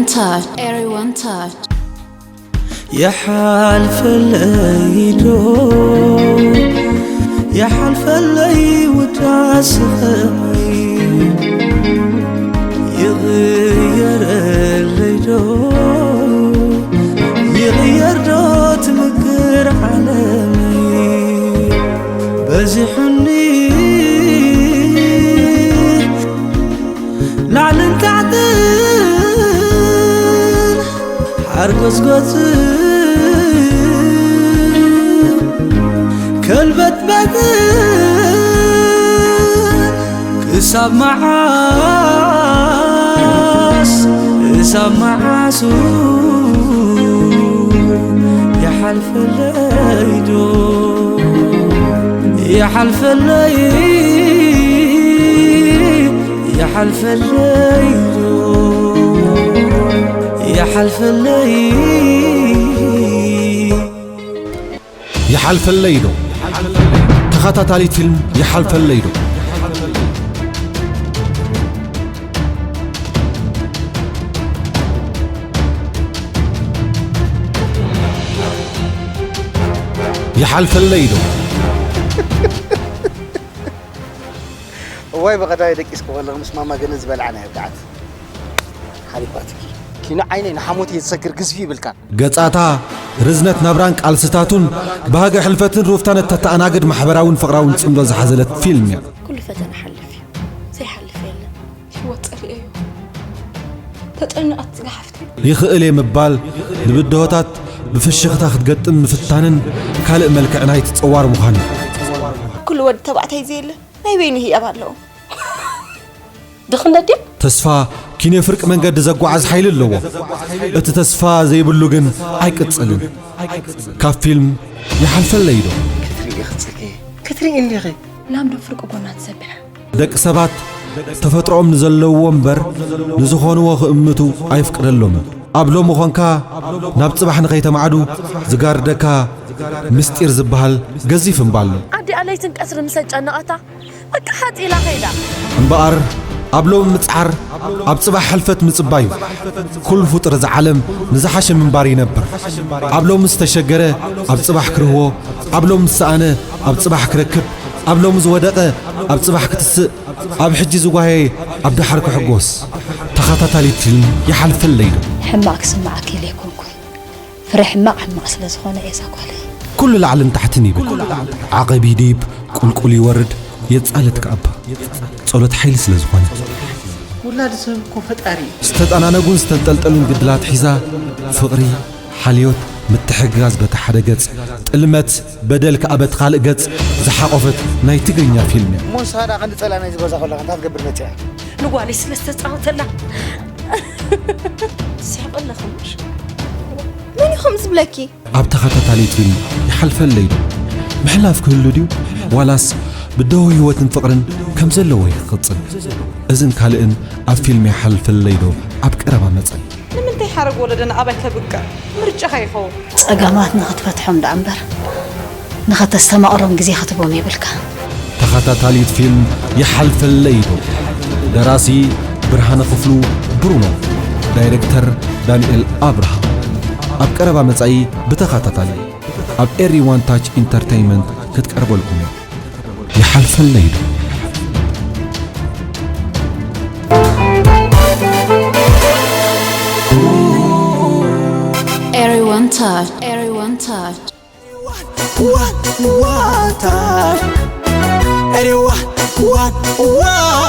Touch, everyone touch. ይሓልፈለይ ዶ ይሓልፈለይ ውዳስኸመይ ይቕየረለይ ዶ ይቕየር ዶ ትምክር ዓለመይ በዚሑኒ ላዕልን ታሕትን ሓርጎጽጎጽ ከልበትበትን ክሳብ መዓስ ክሳብ መዓሱ ይሓልፈለይ ዶ ይሓልፈለይ ይሓልፈለይ ዶ ይሓልፈለይ ይሓልፈለይ ዶ ተኸታታሊት ፊልም ይሓልፈለይ ዶ ይሓልፈለይ ዶ እዋይ ብቐዳይ ደቂስኩ ከለኹ ምስ ማማ ግን ዝበልዓ ናይ ኣብቅዓት ሓሊፋትኪ። ኪኖ ዓይነይ ንሓሞት እየ ዝሰግር ግዝፊ ይብልካ። ገጻታ ርዝነት ናብራን ቃልስታቱን ባህጊ ሕልፈትን ሩፍታን እተተኣናግድ ማሕበራውን ፍቕራውን ጽምዶ ዝሓዘለት ፊልም እያ። ኩሉ ፈተና ሓልፍ እዩ፣ ዘይሓልፍ የለን። ህይወት ጸሊኤዮ ተጨነቐት ዝገሓፍቲ። ይኽእል እየ ምባል ንብድሆታት ብፍሽኽታ ክትገጥም ምፍታንን ካልእ መልክዕ ናይቲ ጸዋር ምዃን እዩ። ኩሉ ወዲ ተባዕታይ ዘየለ ናይ በይኑ ህያብ ኣለዎ። ድኽነት ድዩ? ተስፋ ኪንዮ ፍርቂ መንገዲ ዘጓዓዝ ሓይሊ ኣለዎ። እቲ ተስፋ ዘይብሉ ግን ኣይቅጽልን። ካብ ፊልም ይሓልፈለይ ዶ? ክትርኢ እንዲኺ ላም ዶ ፍርቂ ጎና ትሰብሐ? ደቂ ሰባት ተፈጥሮኦም ንዘለውዎ እምበር ንዝኾንዎ ክእምቱ ኣይፍቅደሎምን። ኣብ ሎሚ ኾንካ ናብ ጽባሕ ንኸይተማዕዱ ዝጋርደካ ምስጢር ዝበሃል ገዚፍ እምባ ኣሎ። ኣዲኣ ለይትን ቀትርን ምስ ኣጨነቐታ በቃ ሓጥ ኢላ ከይዳ። እምበኣር ኣብ ሎሚ ምጽዓር ኣብ ጽባሕ ሕልፈት ምጽባይ እዩ። ኩሉ ፍጡር እዚ ዓለም ንዝሓሸ ምንባር ይነብር። ኣብ ሎሚ ዝተሸገረ ኣብ ጽባሕ ክርህዎ፣ ኣብ ሎሚ ዝሰኣነ ኣብ ጽባሕ ክረክብ፣ ኣብ ሎሚ ዝወደቐ ኣብ ጽባሕ ክትስእ፣ ኣብ ሕጂ ዝጓየ ኣብ ደሓር ክሕጎስ። ተኸታታሊት ፊልም ይሓልፈለይ ዶ? ሕማቕ ክስምዓኪ ኢለ ኣይኮንኩን። ፍረ ሕማቕ ሕማቕ ስለ ዝኾነ እየ እዛ ጓለይ። ኩሉ ላዕልን ታሕትን ይብል። ዓቐብ ይድይብ፣ ቁልቁል ይወርድ፣ የጻልት ከኣባ። ጸሎት ሓይሊ ስለ ዝኾነ። ውላድ ሰብ እኮ ፈጣሪ እዩ። ዝተጠናነጉን ዝተንጠልጠሉን ግድላት ሒዛ፣ ፍቕሪ፣ ሓልዮት፣ ምትሕግጋዝ በቲ ሓደ ገጽ፣ ጥልመት፣ በደል ከኣ በቲ ካልእ ገጽ ዝሓቖፈት ናይ ትግርኛ ፊልም እያ። እሞ ንስኻ ደኣ ክንዲ ጸላናይ ዝገዛ ከለኻ እንታይ ትገብር መጺኣ? ንጓለይ ስለ ዝተጻወተላ ስሕቕ ኣለኹ ምሽ መን እዩ ከምኡ ዝብለኪ? ኣብ ተኸታታሊት ፊልም ይሓልፈለይ ዶ? ምሕላፍ ክህሉ ድዩ? ዋላስ ብድሆ ህይወትን ፍቕርን ከም ዘለዎ እዩ ክቕጽል? እዝን ካልእን ኣብ ፊልም ይሓልፈለይ ዶ ኣብ ቀረባ መጻኢ። ንምንታይ ሓረግ ወለደና ኣባይ ከብቅዕ ምርጫኻ ይኸውን? ጸገማት ንኽትፈትሖም ደኣ እምበር ንኸተስተማቕሮም ግዜ ክትቦም የብልካ። ተኸታታሊት ፊልም ይሓልፈለይ ዶ? ደራሲ ብርሃነ ክፍሉ ብሩኖ፣ ዳይሬክተር ዳንኤል ኣብርሃ። ኣብ ቀረባ መጻኢ ብተኸታታሊ ኣብ ኤሪ ዋን ታች ኢንተርተይንመንት ክትቀርበልኩም እያ። ይሓልፈለይ ዶ? Everyone touch, everyone touch. One, one time. Everyone, one, one.